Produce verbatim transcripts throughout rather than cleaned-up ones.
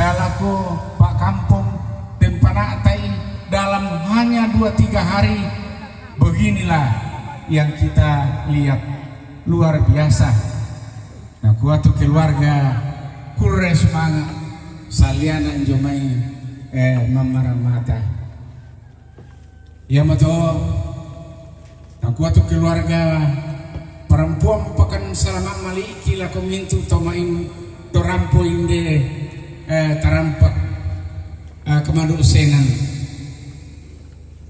Salako Pak Kampung, tempana'tai dalam hanya dua tiga hari, beginilah yang kita lihat, luar biasa. Nah, kuatu keluarga, kurre sumanga', saliana injo mai, eh, mammarang mata. Iamo to, nakua tu keluarga, parampuang pakan salama' maliki lako mintu' to maing to rampo inde, eh, tarampak, eh, kamadosengan.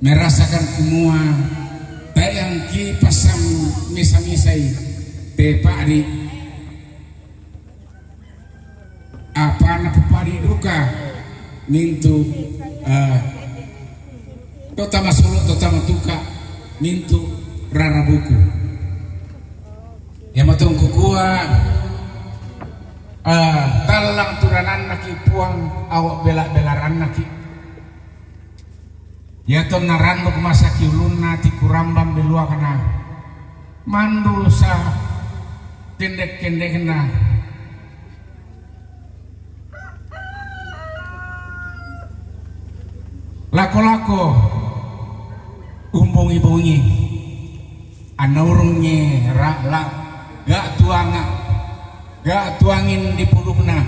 Merasakan kumua tae' angki passang misa-misai te pa'di'. Apa napapadi' duka mintu', eh, to tama sulu', to tama tuka', mintu' rara buku. Iamo tong kukua, eh, tallang turanannaki Puang, awa' bela-belarannaki. Iatonna randuk masaki ulunna, tikurambang beluakna, mandu sa kendek-kendekna. Lako-lako umbongi-bongi, annaurungi ra'la', ga' tuanga', ga' tuangin di pudukna,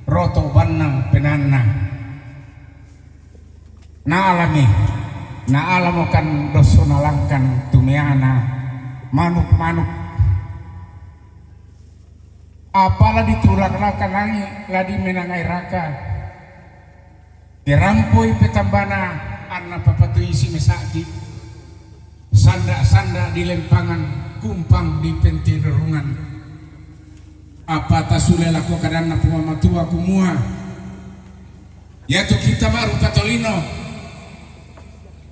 roto' bannang penaanna. Naalami, naalamo kan dosso nalangkan tumeana manuk-manuk. Apala ditulak-lakan langi' la dimenangai raka. Terampoi petambana anna papatuisi mesa'ki. Sanda'-sanda' di lempangan, kumpang di pentirerungan. Apa tasule lako kadanna Puang Matua kumua, iatu kita ma'rupa tolino,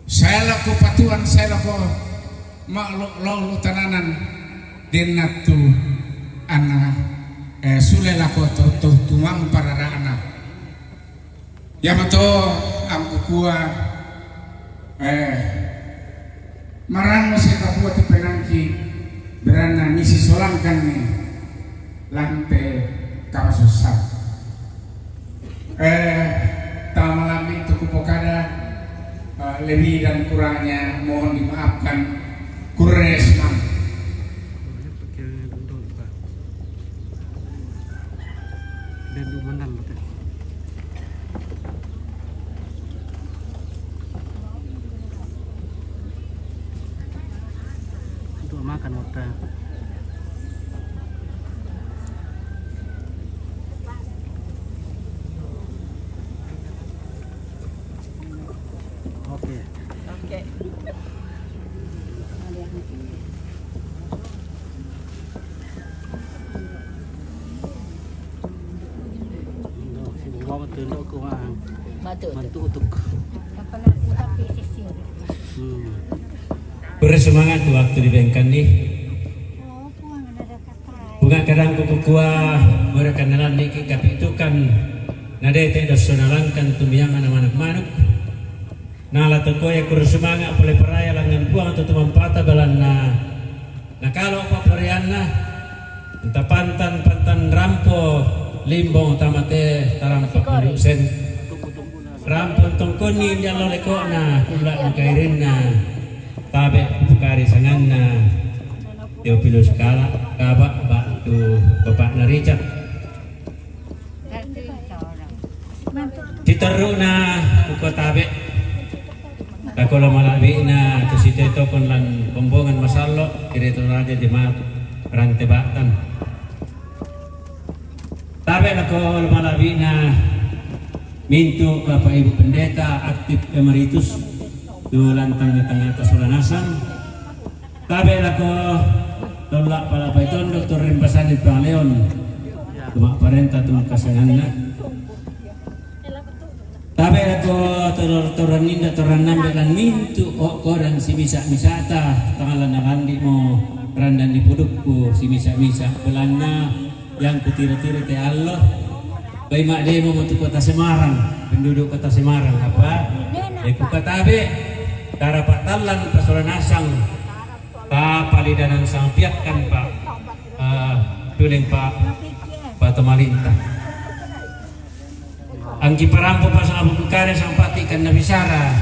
sae lako patuan, sae lako ma'lo-, lolo tananan, denna tu anna, eh, sule lako to, to tumampa rara'na. Iamo to angkukua, eh, marannu sikapua tu penaangki, beranna misisolangkanni lante kamasussahan. Eh, tama lambi' tu kupokada, eh, lebih dan kurangnya mohon dimaafkan. Kurre sumanga'. Untuk makan waktu. Oke. Oke. Sibuk banget tuh, Ndok, ku mah. Batu. Bantu utuk. Hmm. Kurre sumanga' tu waktu dibengkan nih. Punga' kadangku kukua, mura kannalanni ki kapi'tukan, nadete dosso nalangkan tumiang ana manuk-manuk. Nala tokoe kurre sumanga' pole paraya langngan Puang tu tumampata balanna, nakalo pappareanna, anta pantan-pantan rampo limbong tamate tarampa sen. Rampo tongkonni diallo leko'na, kulla' mukairinna, tabe' pukari sanganna. Teofilus Kala, Kaba', ba'tu Bapa'na Richard. Siterru'na kukua tabe'. Lako lo mala'bi'na tu siteto'kon lan kombongan masallo', Kireto Raja Jemaat Rante Ba'tan. Tabe' lako lo mala'bi'na mintu' Bapak Ibu Pendeta aktif emeritus tu lantang di tengah-tengah sola nasang. Tabe' lako tolla' palapai tondok tu rimpasanni Pangaleon, tu ma'parenta tu makasanganna. Tabe' lako toror-, toror ninda torannambe lan mintu' o'kodang simisa'-misa'ta, tangala narandi'mo randan di pudukku simisa'-misa' belanna yang kutiro-tiro te allo. Bai ma'demo mo tu kota Semarang, penduduk kota Semarang, apa? Eh, kukatabe', tarapa' tallang pasola nasang, papalidanang sampiakkan, Pak. Ah, tuleng, Pak. Patomalintang. Angki parampo pasang abu kukare sampati kan nabisara.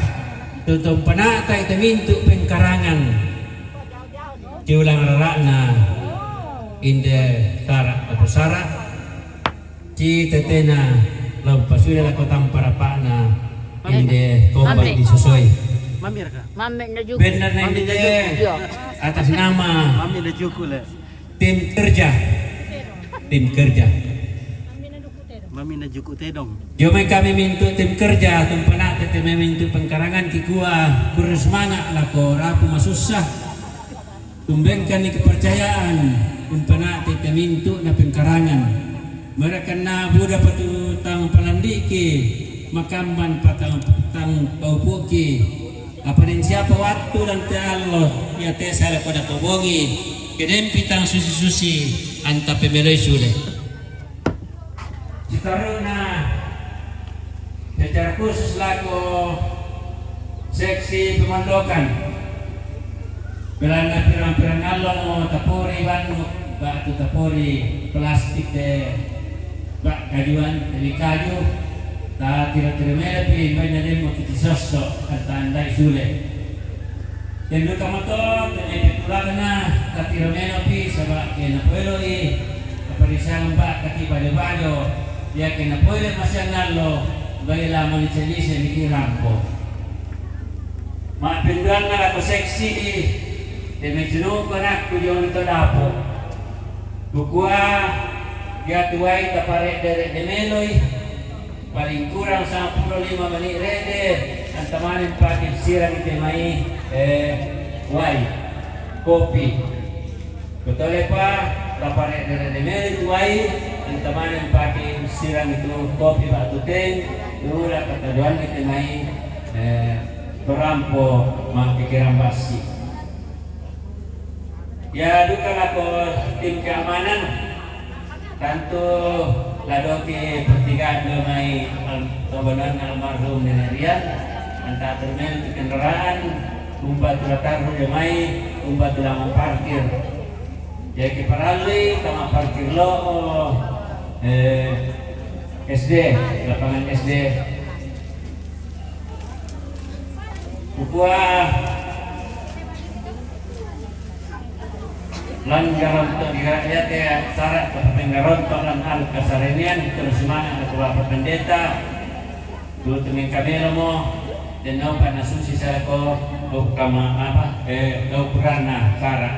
Tutom panata ita mintu pengkarangan. Ciulang rara'na inde tara tapu sara. Ci tetena lompa sudah lako tampa rapa'na inde kombak disosoi. Benar na inde atas nama tim kerja. Tim kerja. Mami na juku tedong. Jomai kami mintu tim kerja, tumpana'te te mai mintu pengkarangan kikua, kurre semangat lako rapu masussa. Tumbenkan ni kepercayaan, tumpana'te te mintu na pengkarangan. Merakan na buda patu tang palandiki, makamban patang tang paupuki. Apa ning siapa waktu dan te allo, ya te sala koda kobongi, kedempi tang susi-susi, anta pemeloi sule. Sitaruna secara khusus lako seksi pemondokan. Belana pirang-pirang allo mo tapori bannu, batu tapori plastik de, bak kajuan, demi kaju, ta tira-tira melepi, banna demo kiti sosso, anta andai sule. Tenduka moto, tene petulakna, tatiro menopi, saba ke napoeloi, kaparisangan ba kati bajo-bajo, ya ke napoele masiangallo, baila malise-lise miki rampo. Ma'penduanna lako seksi i, teme jenuku anakku joni to dapo. Kukua, ya tuai taparedde-redde meloi, paling kurang seppulo lima menit rede, antamane mpake sirang te mai, eh, wai, kopi. Betul ya, Pak? Taparedde-redde meloi tu wai, antamane mpake sirang itu kopi batu teng, dula kataduan te mai, eh, perampo ma pikiran basi. Ya, duka lako tim keamanan. Tantu ladoki pertigaan do mai al-, tobanan almarhum Nenek Rian, anta termel di kendaraan, umpa tula taruh do mai, umpa tula mau parkir. Jadi paralui, tama parkir lo, eh, S D, lapangan S D. Kukua lan garonto diga-, ya te sara penggaronto lan al kasarenian, terus semangat aku Bapak Pendeta. Dulu temen kamera mo, dan nampak nasusi saya ko, kau kama apa, eh, kau kurana sara.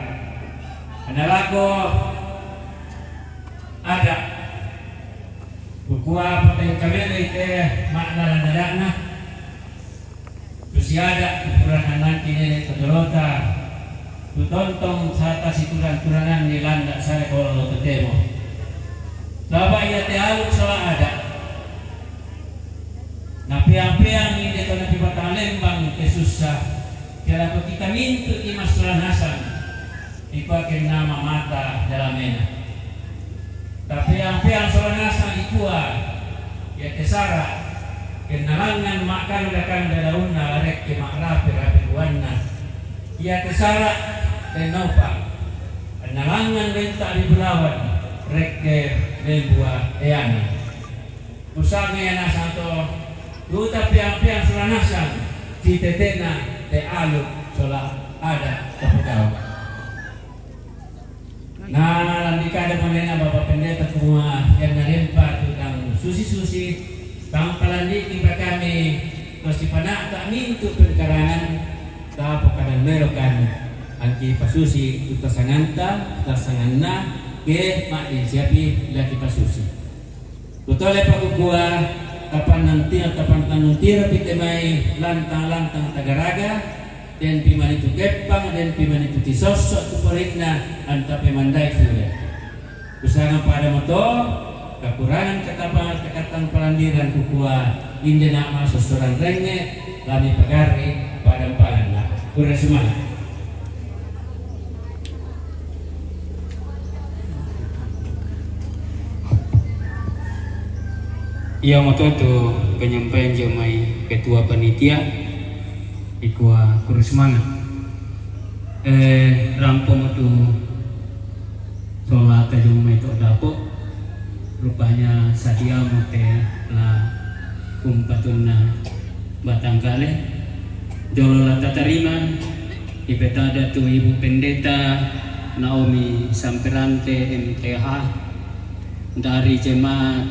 Analako ada. Kukua pateng kamera ite makna lan adana. Tusiada kuburan ananti nenek todorota, tutontong sata situran-turanan ni landa sare kolo tetemo. Saba ia te aluk sola ada. Napeang-peang inde to napibatang lembang te sussa, kiala ko kita mintu i massola nasang, ipake nama mata dalamena. Tapeang-peang sola nasang ikua, ya kesara, kennalangan makkanda-kanda daunna larekke ma'rape-rape buanna. Ya kesara, tennopa, kennalangan renta di bulawan, rekke membua eana. Usange nasang to, tu tapeang-peang sola nasang, citetena te aluk sola ada tapegau. Nah, landi kada monena Bapak Pendeta kumua, yang narempa tu tang susi-susi, tang palandi kita kami, pasti panakta mintu pengkarangan, ta pokadan melokan, angki pasusi, utasanganta, utasanganna, ke, mak din siapi, laki pasusi. Kutole pakukua, tapannanti-, tapannannuntira pite mai lantang-lantang tagaraga, den pimanitu keppang, den pimanitu tisosso tu porinna, anta pemandai sule. Kusanga pada moto, kakurangan katapa-, katang palandiran kukua, inde nama sossoran renge, lami pagari, pada mpalanna. Kure sumana. Iya moto tu penyampaian jamai ketua panitia, ikua kurus mana. Eh, rampo mo tu sola tajung mai to dapo, rupanya sadia mo te la Umpatunna batangkale, jolo la tatarima, ipetada tu Ibu Pendeta Naomi Samperante, M T H, dari Jemaat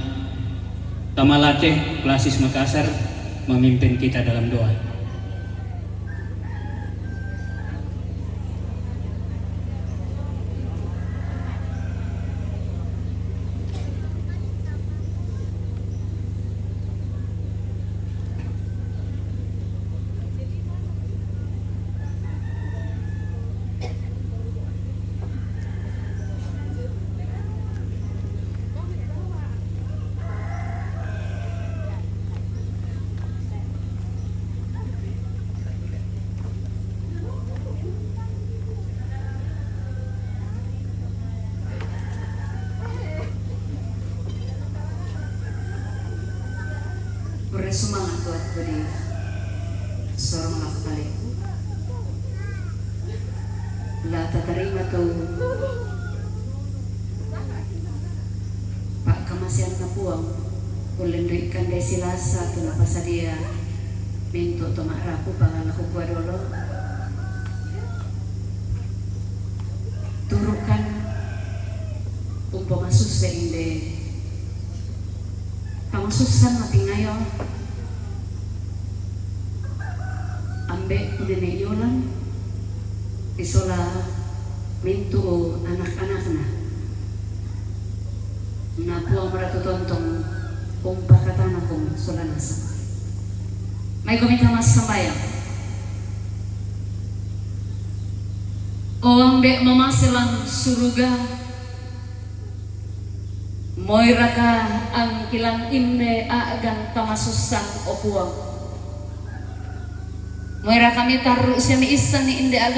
Tamalate Klasis Makassar, memimpin kita dalam doa. Pura sumangat tuat budi sorong lako kaleku. La tatarima tu pakkamaseanna Puang, ullenduikan desi lasa tu napasadia mintu to ma'rapu pangalaku kua dolo. Turukan umpamasussa inde, pamasussa mapingayo. Ambe' Nene' Yolan, isola mintu' anak-anakna. Na Puang Ratu tontong umpakatanaku sola nasaba'. Maikomi tama sambayang. O Ambe' mamase lan suruga, moiraka angkilang inde a'gan pamasussan, o Puang? Moiraka mitarru' sia miissanni inde a'gan